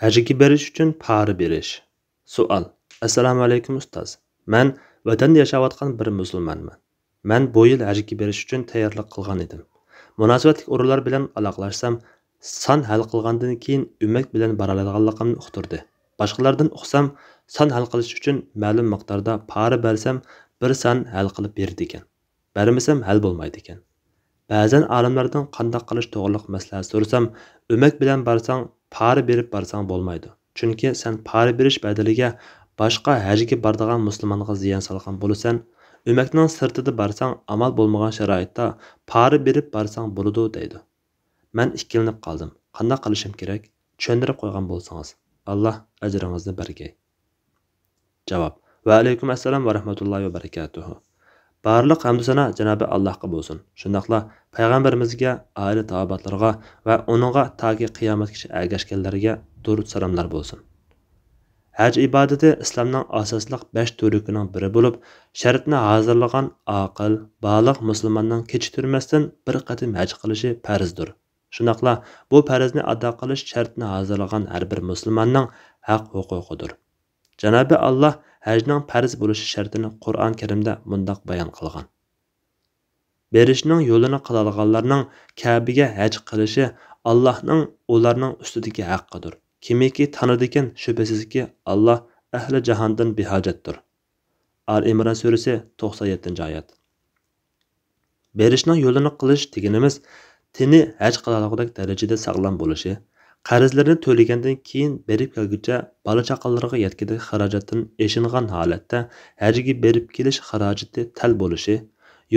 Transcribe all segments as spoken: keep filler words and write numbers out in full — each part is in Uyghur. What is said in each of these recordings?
ھەجگە بېرىش ئۈچۈن پارا بېرىش. سوئال. ئەسسالامۇئەلەيكۇم ئۇستاز. مەن ۋەتەندە ياشاۋاتقان بىر مۇسۇلمانمەن. مەن بۇ يىل ھەجگە بېرىش ئۈچۈن تەييارلىق قىلغان ئىدىم. مۇناسىۋەتلىك ئورۇنلار بىلەن ئالاقىلەشسەم، سان ھەل قىلغاندىن كېيىن ئۆمەك بىلەن بارالايدىغانلىقىمنى ئۇقتۇردى. باشقىلاردىن ئۇقسام، سان ھەل قىلىش ئۈچۈن مەلۇم مىقداردا پارا بەرسەم، بىر سان ھەل قىلىپ بېرىدىكەن. بەرمىسەم ھەل بولمايدىكەن. بەزەن ئالىملاردىن قانداق قىلىش توغرىلىق مەسلىھەت سورىسام، ئۆمەك بىلەن بارساڭ، پارا بېرىپ بارساڭ بولمايدۇ. چۈنكى سەن پارا بېرىش بەدىلىگە باشقا ھەجگە بارىدىغان مۇسۇلمانغا زىيان سالغان بولىسەن. ئۆمەكنىڭ سىرتىدا بارساڭ، ئامال بولمىغان شارائىتتا پارا بېرىپ بارساڭ بولىدۇ دەيدۇ. مەن ئىككىلىنىپ قالدىم. قانداق قىلىشىم كېرەك؟ چۈشەندۈرۈپ قويغان بولسىڭىز. ئاللا ئەجرىڭىزنى بەرگەي. جاۋاب. ۋەئەلەيكۇم ئەسسالام ۋە رەھمەتۇللاھى ۋە بەرىكاتۇھۇ. بارلىق ھەمدۇ سانا جانابى ئاللاھقا بولسۇن. شۇنداقلا پەيغەمبىرىمىزگە، ئائىلە تاۋابىئاتلىرىغا ۋە ئۇنىڭغا تاكى قىيامەتكىچە ئەگەشكەنلەرگە دۇرۇت سالاملار بولسۇن. ھەج ئىبادىتى ئىسلامنىڭ ئاساسلىق بەش تۈۋرۈكىنىڭ بىرى بولۇپ، شەرتنى ھازىرلىغان ئاقىل، بالىغ مۇسۇلماننىڭ كېچىكتۈرمەستىن بىر قېتىم ھەج قىلىشى پەرزدۇر. شۇنداقلا بۇ پەرزنى ئادا قىلىش شەرتنى ھازىرلىغان ھەر بىر مۇسۇلماننىڭ ھەق ھوقۇقىدۇر. جانابى ئاللا ھەجنىڭ پەرز بولۇش شەرتىنى قۇرئان كەرىمدە مۇنداق بايان قىلغان: بېرىشنىڭ يولىنى قىلالىغانلارنىڭ كەبىگە ھەج قىلىشى ئاللاھنىڭ ئۇلارنىڭ ئۈستىدىكى ھەققىدۇر. كىمكى تانىدىكەن، شۈبھىسىزكى، ئاللا ئەھلى جاھاندىن بىھاجەتتۇر. ئال ئىمران سۈرىسى، توقسان يەتتىنچى ئايەت. بېرىشنىڭ يولىنى قىلىش دېگىنىمىز، تېنى ھەج قىلالىغۇدەك دەرىجىدە ساغلام بولۇشى، قەرزلىرىنى تۆلىگەندىن كېيىن بېرىپ كەلگۈچە بالا-چاقىلىرىغا يەتكۈدەك خىراجەتتىن ئېشىنغان ھالەتتە ھەجگە بېرىپ كېلىش خىراجىتى تەل بولۇشى،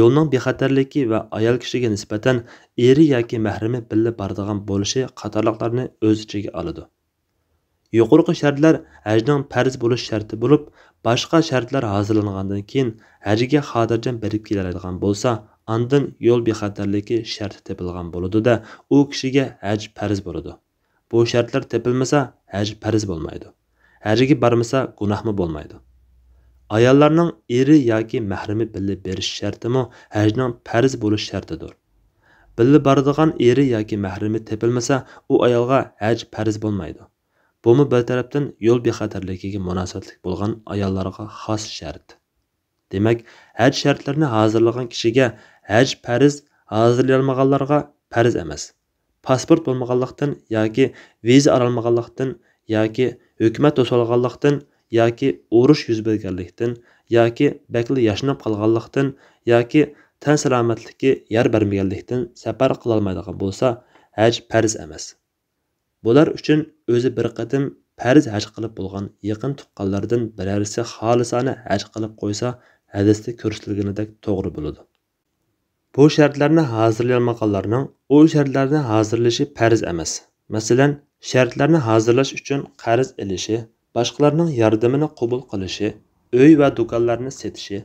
يولنىڭ بىخەتەرلىكى ۋە ئايال كىشىگە نىسبەتەن ئېرى ياكى مەھرىمى بىللە بارىدىغان بولۇشى قاتارلىقلارنى ئۆز ئىچىگە ئالىدۇ. يۇقىرىقى شەرتلەر ھەجنىڭ پەرز بولۇش شەرتى بولۇپ، باشقا شەرتلەر ھازىرلانغاندىن كېيىن ھەجگە خاتىرجەم بېرىپ كېلەلەيدىغان بولسا، ئاندىن يول بىخەتەرلىكى شەرتى تېپىلغان بولىدۇ-دە، ئۇ كىشىگە ھەج پەرز بولىدۇ. بۇ شەرتلەر تېپىلمىسا، ھەج پەرز بولمايدۇ. ھەجگە بارمىسا، گۇناھمۇ بولمايدۇ. ئاياللارنىڭ ئېرى ياكى مەھرىمى بىللە بېرىش شەرتىمۇ ھەجنىڭ پەرز بولۇش شەرتىدۇر. بىللە بارىدىغان ئېرى ياكى مەھرىمى تېپىلمىسا، ئۇ ئايالغا ھەج پەرز بولمايدۇ. بۇمۇ بىر تەرەپتىن يول بىخەتەرلىكىگە مۇناسىۋەتلىك بولغان ئاياللارغا خاس شەرت. دېمەك، ھەج شەرتلىرىنى ھازىرلىغان كىشىگە ھەج پەرز، ھازىرلىيالمىغانلارغا پەرز ئەمەس. پاسپورت بولمىغانلىقتىن ياكى ۋىزا ئالالمىغانلىقتىن ياكى ھۆكۈمەت توسالغانلىقتىن ياكى ئۇرۇش يۈز بەرگەنلىكتىن ياكى بەكلا ياشىنىپ قالغانلىقتىن ياكى تەن سالامەتلىكى يار بەرمىگەنلىكتىن سەپەر قىلالمايدىغان بولسا، ھەج پەرز ئەمەس. بۇلار ئۈچۈن ئۆزى بىر قېتىم پەرز ھەج قىلىپ بولغان يېقىن تۇغقانلىرىدىن بىرەرسى خالىسانە ھەج قىلىپ قويسا، ھەدىستە كۆرسىتىلگىنىدەك توغرا بولىدۇ. بۇ شەرتلەرنى ھازىرلىيالمىغانلارنىڭ ئۇ شەرتلەرنى ھازىرلىشى پەرز ئەمەس. مەسىلەن، شەرتلەرنى ھازىرلاش ئۈچۈن قەرز ئېلىشى، باشقىلارنىڭ ياردىمىنى قوبۇل قىلىشى، ئۆي ۋە دۇكانلارنى سېتىشى،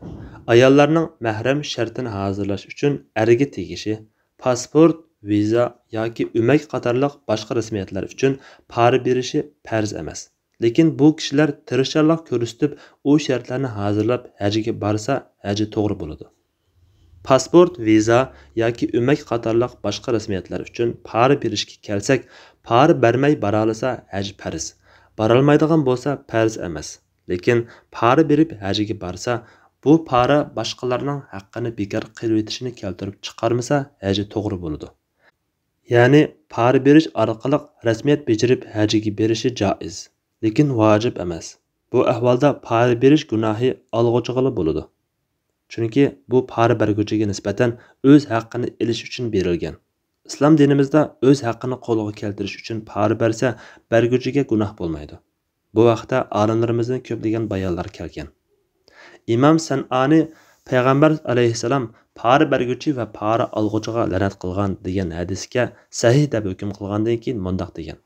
ئاياللارنىڭ مەھرەم شەرتىنى ھازىرلاش ئۈچۈن ئەرگە تېگىشى، پاسپورت، ۋىزا ياكى ئۆمەك قاتارلىق باشقا رەسمىيەتلەر ئۈچۈن پارا بېرىشى پەرز ئەمەس. لېكىن بۇ كىشىلەر تىرىشچانلىق كۆرسىتىپ، ئۇ شەرتلەرنى ھازىرلاپ ھەجگە بارسا، ھەجى توغرا بولىدۇ. پاسپورت، ۋىزا ياكى ئۆمەك قاتارلىق باشقا رەسمىيەتلەر ئۈچۈن پارا بېرىشكە كەلسەك، پارا بەرمەي بارالىسا، ھەج پەرز. بارالمايدىغان بولسا، پەرز ئەمەس. لېكىن پارا بېرىپ ھەجگە بارسا، بۇ پارا باشقىلارنىڭ ھەققىنى بىكار قىلىۋېتىشىنى كەلتۈرۈپ چىقارمىسا، ھەجى توغرا بولىدۇ. يەنى پارا بېرىش ئارقىلىق رەسمىيەت بېجىرىپ ھەجگە بېرىشى جائىز، لېكىن ۋاجىپ ئەمەس. بۇ ئەھۋالدا پارا بېرىش گۇناھى ئالغۇچىغىلا بولىدۇ. چۈنكى بۇ پارا بەرگۈچىگە نىسبەتەن ئۆز ھەققىنى ئېلىش ئۈچۈن بېرىلگەن. ئىسلام دىنىمىزدا ئۆز ھەققىنى قولغا كەلتۈرۈش ئۈچۈن پارا بەرسە، بەرگۈچىگە گۇناھ بولمايدۇ. بۇ ھەقتە ئالىملىرىمىزدىن كۆپلىگەن بايانلار كەلگەن. ئىمام سەنئانى پەيغەمبەر ئەلەيھىسسالام پارا بەرگۈچى ۋە پارا ئالغۇچىغا لەنەت قىلغان دېگەن ھەدىسكە سەھىھ دەپ ھۆكۈم قىلغاندىن كېيىن مۇنداق دېگەن: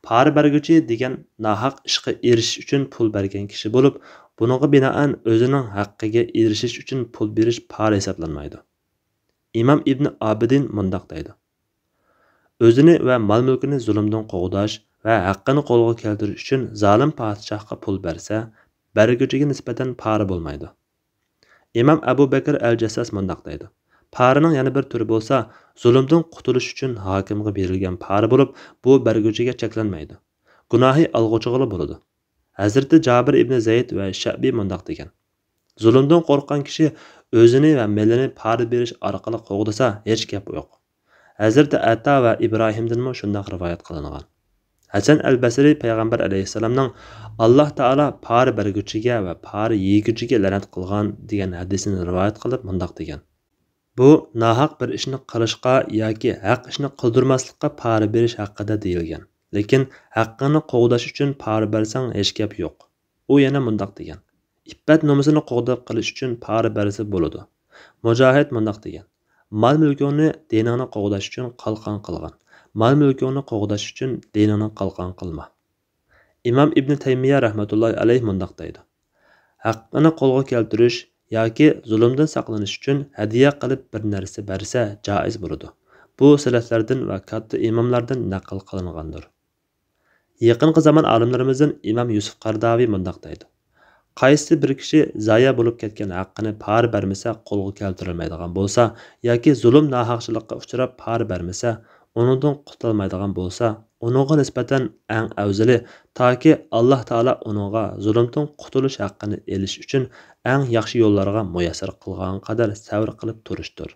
پارا بەرگۈچى دېگەن ناھەق ئىشقا ئېرىشىش ئۈچۈن پۇل بەرگەن كىشى بولۇپ، بۇنىڭغا بىنائەن ئۆزىنىڭ ھەققىگە ئېرىشىش ئۈچۈن پۇل بېرىش پارا ھېسابلانمايدۇ. ئىمام ئىبنى ئابىدىن مۇنداق دەيدۇ: ئۆزىنى ۋە مال-مۈلكىنى زۇلۇمدىن قوغداش ۋە ھەققىنى قولغا كەلتۈرۈش ئۈچۈن زالىم پادىشاھقا پۇل بەرسە، بەرگۈچىگە نىسبەتەن پارا بولمايدۇ. ئىمام ئەبۇ بەكرى ئەل جەسساس مۇنداق دەيدۇ: پارىنىڭ يەنە بىر تۈرى بولسا، زۇلۇمدىن قۇتۇلۇش ئۈچۈن ھاكىمغا بېرىلگەن پارا بولۇپ، بۇ بەرگۈچىگە چەكلەنمەيدۇ. گۇناھى ئالغۇچىغىلا بولىدۇ. ھەزرىتى جابىر ئىبنى زەيد ۋە شەئبى مۇنداق دېگەن: زۇلۇمدىن قورققان كىشى ئۆزىنى ۋە مېلىنى پارا بېرىش ئارقىلىق قوغدىسا، ھېچ گەپ يوق. ھەزرىتى ئەتا ۋە ئىبراھىمدىنمۇ شۇنداق رىۋايەت قىلىنغان. ھەسەن ئەل بەسرى پەيغەمبەر ئەلەيھىسسالامنىڭ، «ئاللاھ تائالا پارا بەرگۈچىگە ۋە پارا يېگۈچىگە لەنەت قىلغان» دېگەن ھەدىسىنى رىۋايەت قىلىپ مۇنداق دېگەن: بۇ ناھەق بىر ئىشنى قىلىشقا ياكى ھەق ئىشنى قىلدۇرماسلىققا پارا بېرىش ھەققىدە دېيىلگەن. لېكىن ھەققىڭنى قوغداش ئۈچۈن پارا بەرسەڭ ھېچ گەپ يوق. ئۇ يەنە مۇنداق دېگەن: ئىپپەت نومۇسىنى قوغداپ قېلىش ئۈچۈن پارا بەرسە بولىدۇ. مۇجاھىد مۇنداق دېگەن: مال-مۈلكۈڭنى دىنىڭنى قوغداش ئۈچۈن قالقان قىلغىن. مال-مۈلكۈڭنى قوغداش ئۈچۈن دىنىڭنى قالقان قىلما. ئىمام ئىبنى تەيمىيە رەھمەتۇللاھى ئەلەيھ مۇنداق دەيدۇ: ھەققىنى قولغا كەلتۈرۈش ياكى زۇلۇمدىن ساقلىنىش ئۈچۈن ھەدىيە قىلىپ بىر نەرسە بەرسە جائىز بولىدۇ. بۇ سەلەفلەردىن ۋە كاتتا ئىماملاردىن نەقىل قىلىنغاندۇر. يېقىنقى زامان ئالىملىرىمىزدىن ئىمام يۈسۈپ قەرداۋى مۇنداق دەيدۇ: قايسى بىر كىشى زايە بولۇپ كەتكەن ھەققىنى پارا بەرمىسە، قولغا كەلتۈرەلمەيدىغان بولسا ياكى زۇلۇم، ناھەقچىلىققا ئۇچراپ پارا بەرمىسە، ئۇنىڭدىن قۇتۇلالمايدىغان بولسا، ئۇنىڭغا نىسبەتەن ئەڭ ئەۋزىلى، تاكى ئاللاھ تائالا ئۇنىڭغا زۇلۇمدىن قۇتۇلۇش ھەققىنى ئېلىش ئۈچۈن ئەڭ ياخشى يوللارغا مۇيەسسەر قىلغان قەدەر سەۋر قىلىپ تۇرۇشتۇر.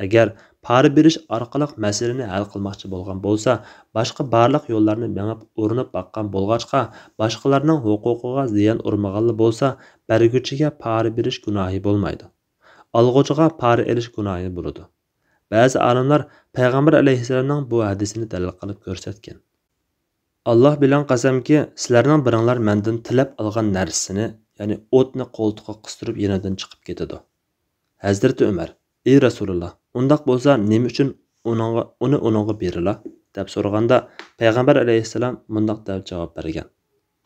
ئەگەر پارا بېرىش ئارقىلىق مەسىلىنى ھەل قىلماقچى بولغان بولسا، باشقا بارلىق يوللارنى مېڭىپ ئۇرۇنۇپ باققان بولغاچقا، باشقىلارنىڭ ھوقۇقىغا زىيان ئۇرمىغانلا بولسا، بەرگۈچىگە پارا بېرىش گۇناھى بولمايدۇ. ئالغۇچىغا پارا ئېلىش گۇناھى بولىدۇ. بەزى ئالىملار پەيغەمبەر ئەلەيھىسسالامنىڭ بۇ ھەدىسىنى دەلىل قىلىپ كۆرسەتكەن: ئاللاھ بىلەن قەسەمكى، سىلەرنىڭ بىرىڭلار مەندىن تىلەپ ئالغان نەرسىسىنى، يەنى ئوتنى قولتۇقىغا قىستۇرۇپ يېنىدىن چىقىپ كېتىدۇ. ھەزرىتى ئۆمەر: ئى رەسۇلۇللاھ، ئۇنداق بولسا نېمە ئۈچۈن ئۇنىڭغا، ئۇنى ئۇنىڭغا بېرىلا؟ دەپ سورىغاندا، پەيغەمبەر ئەلەيھىسسالام مۇنداق دەپ جاۋاب بەرگەن: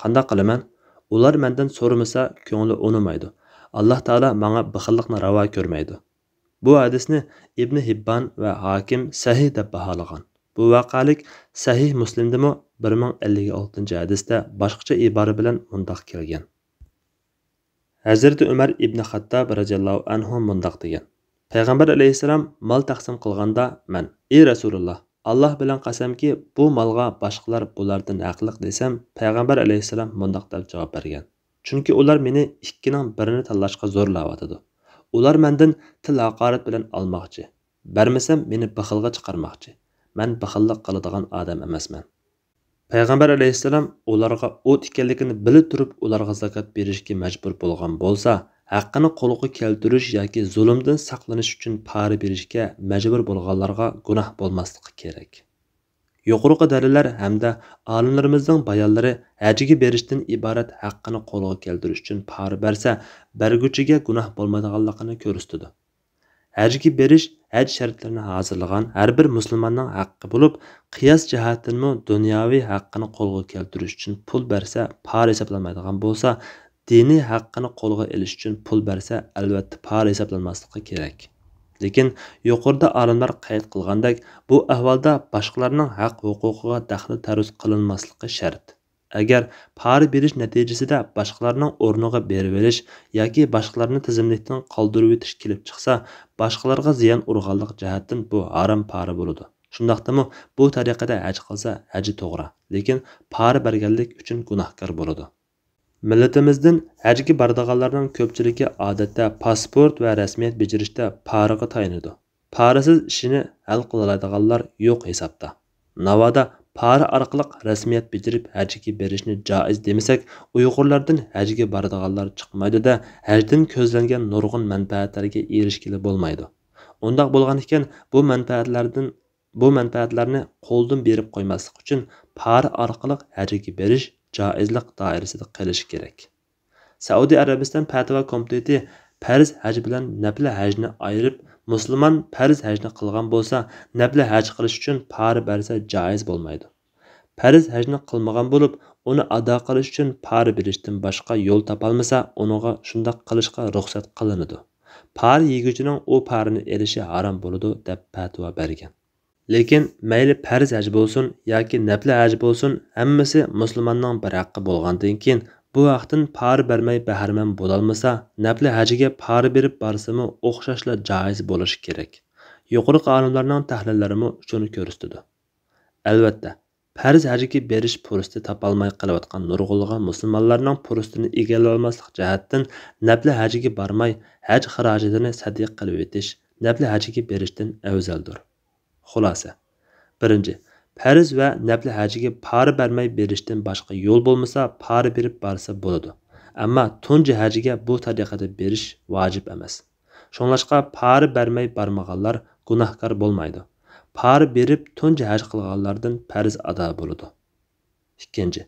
قانداق قىلىمەن؟ ئۇلار مەندىن سورىمىسا كۆڭلى ئۇنىمايدۇ. ئاللاھ تائالا ماڭا بېخىللىقنى راۋا كۆرمەيدۇ. بۇ ھەدىسنى ئىبنى ھىببان ۋە ھاكىم سەھىھ دەپ باھالىغان. بۇ ۋەقەلىك سەھىھ مۇسلىمدىمۇ بىر مىڭ ئەللىك ئالتىنچى ھەدىستە باشقىچە ئىبارە بىلەن مۇنداق كەلگەن: ھەزرىتى ئۆمەر ئىبنى خەتتاب رەزىياللاھۇ ئەنھۇ مۇنداق دېگەن: پەيغەمبەر ئەلەيھىسسالام مال تەقسىم قىلغاندا مەن: ئى رەسۇلۇللاھ، ئاللاھ بىلەن قەسەمكى، بۇ مالغا باشقىلار بۇلاردىن ھەقلىق دېسەم، پەيغەمبەر ئەلەيھىسسالام مۇنداق دەپ جاۋاب بەرگەن: چۈنكى ئۇلار مېنى ئىككىنىڭ بىرىنى تاللاشقا زورلاۋاتىدۇ. ئۇلار مەندىن تىل ھاقارەت بىلەن ئالماقچى. بەرمىسەم، مېنى بېخىلغا چىقارماقچى. مەن بېخىللىق قىلىدىغان ئادەم ئەمەسمەن. پەيغەمبەر ئەلەيھىسسالام ئۇلارغا ئوت ئىكەنلىكىنى بىلە تۇرۇپ ئۇلارغا زاكات بېرىشكە مەجبۇر بولغان بولسا، ھەققىنى قولغا كەلتۈرۈش ياكى زۇلۇمدىن ساقلىنىش ئۈچۈن پارا بېرىشكە مەجبۇر بولغانلارغا گۇناھ بولماسلىقى كېرەك. يۇقىرىقى دەلىللەر ھەمدە ئالىملىرىمىزنىڭ بايانلىرى ھەجگە بېرىشتىن ئىبارەت ھەققىنى قولغا كەلتۈرۈش ئۈچۈن پارا بەرسە، بەرگۈچىگە گۇناھ بولمايدىغانلىقىنى كۆرسىتىدۇ. ھەجگە بېرىش، ھەج شەرتلىرىنى ھازىرلىغان ھەر بىر مۇسۇلماننىڭ ھەققى بولۇپ، قىياس جەھەتتىنمۇ دۇنياۋى ھەققىنى قولغا كەلتۈرۈش ئۈچۈن پۇل بەرسە، پارا ھېسابلانمايدىغان بولسا، دىنىي ھەققىنى قولغا ئېلىش ئۈچۈن پۇل بەرسە، ئەلۋەتتە پارا ھېسابلانماسلىقى كېرەك. لېكىن يۇقىرىدا ئالىملار قەيت قىلغاندەك، بۇ ئەھۋالدا باشقىلارنىڭ ھەق ھوقۇقىغا دەخلى تەرۇز قىلىنماسلىقى شەرت. ئەگەر پارا بېرىش نەتىجىسىدە باشقىلارنىڭ ئورنىغا بېرىۋېلىش ياكى باشقىلارنى تىزىملىكتىن قالدۇرۇۋېتىش كېلىپ چىقسا، باشقىلارغا زىيان ئۇرغانلىق جەھەتتىن بۇ ھارام پارا بولىدۇ. شۇنداقتىمۇ بۇ تەرىقىدە ھەج قىلسا ھەجى توغرا، لېكىن پارا بەرگەنلىك ئۈچۈن گۇناھكار بولىدۇ. مىللىتىمىزدىن ھەجگە بارىدىغانلارنىڭ كۆپچىلىكى ئادەتتە پاسپورت ۋە رەسمىيەت بېجىرىشتە پارىغا تايىنىدۇ. پارىسىز ئىشىنى ھەل قىلالايدىغانلار يوق ھېسابتا. ناۋادا پارا ئارقىلىق رەسمىيەت بېجىرىپ ھەجگە بېرىشنى جائىز دېمىسەك، ئۇيغۇرلاردىن ھەجگە بارىدىغانلار چىقمايدۇ-دە، ھەجدىن كۆزلەنگەن نۇرغۇن مەنپەئەتلەرگە ئېرىشكىلى بولمايدۇ. ئۇنداق بولغانىكەن، بۇ مەنپەئەتلەردىن بۇ مەنپەئەتلەرنى قولدىن بېرىپ قويماسلىق ئۈچۈن پارا ئارقىلىق ھەجگە بېرىش جائىزلىق دائىرىسىدە قېلىشى كېرەك. سەئۇدى ئەرەبىستان پەتىۋا كومىتېتى پەرز ھەج بىلەن نەپلى ھەجنى ئايرىپ، مۇسۇلمان پەرز ھەجنى قىلغان بولسا، نەپلى ھەج قىلىش ئۈچۈن پارا بەرسە جائىز بولمايدۇ. پەرز ھەجنى قىلمىغان بولۇپ، ئۇنى ئادا قىلىش ئۈچۈن پارا بېرىشتىن باشقا يول تاپالمىسا، ئۇنىڭغا شۇنداق قىلىشقا رۇخسەت قىلىنىدۇ. پارا يېگۈچىنىڭ ئۇ پارىنى ئېلىشى ھارام بولىدۇ، دەپ پەتىۋا بەرگەن. لېكىن مەيلى پەرز ھەج بولسۇن ياكى نەپلى ھەج بولسۇن، ھەممىسى مۇسۇلماننىڭ بىر ھەققى بولغاندىن كېيىن، بۇ ھەقتىن پارا بەرمەي بەھرىمەن بولالمىسا، نەپلى ھەجگە پارا بېرىپ بارسىمۇ ئوخشاشلا جائىز بولۇشى كېرەك. يۇقىرىقى ئالىملارنىڭ تەھلىللىرىمۇ شۇنى كۆرسىتىدۇ. ئەلۋەتتە، پەرز ھەجگە بېرىش پۇرسىتى تاپالماي قېلىۋاتقان نۇرغۇنلىغان مۇسۇلمانلارنىڭ پۇرسىتىنى ئىگىلىيەلمەسلىك جەھەتتىن نەپلى ھەجگە بارماي، ھەج خىراجىتىنى سەدىقە قىلىۋېتىش، نەپلى ھەجگە بېرىشتىن ئەۋزەلدۇر. خۇلاسە. بىرىنچى، پەرز ۋە نەپلى ھەجگە پارا بەرمەي بېرىشتىن باشقا يول بولمىسا، پارا بېرىپ بارسا بولىدۇ. ئەمما تۇنجى ھەجگە بۇ تەرىقىدە بېرىش ۋاجىپ ئەمەس. شۇڭلاشقا پارا بەرمەي بارمىغانلار گۇناھكار بولمايدۇ. پارا بېرىپ تۇنجى ھەج قىلغانلاردىن پەرز ئادا بولىدۇ. ئىككىنچى،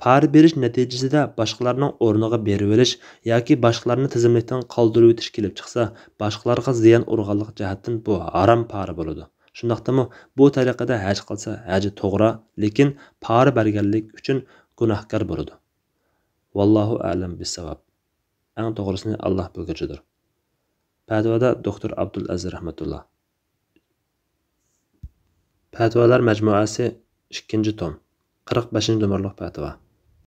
پارا بېرىش نەتىجىسىدە باشقىلارنىڭ ئورنىغا بېرىۋېلىش ياكى باشقىلارنى تىزىملىكتىن قالدۇرۇۋېتىش كېلىپ چىقسا، باشقىلارغا زىيان ئۇرغانلىق جەھەتتىن بۇ ھارام پارا بولىدۇ. شۇنداقتىمۇ بۇ تەرىقىدە ھەج قىلسا ھەجى توغرا، لېكىن پارا بەرگەنلىك ئۈچۈن گۇناھكار بولىدۇ. ۋاللاھۇ ئەلەم بىسساۋاب. ئەڭ توغرىسىنى ئاللاھ بىلگۈچىدۇر. پەتىۋادا دوكتور ئابدۇل ئەزىز رەھمەتۇللا. پەتىۋالار مەجمۇئەسى، ئىككىنچى توم، قىرىق بەشىنچى نومۇرلۇق پەتىۋا.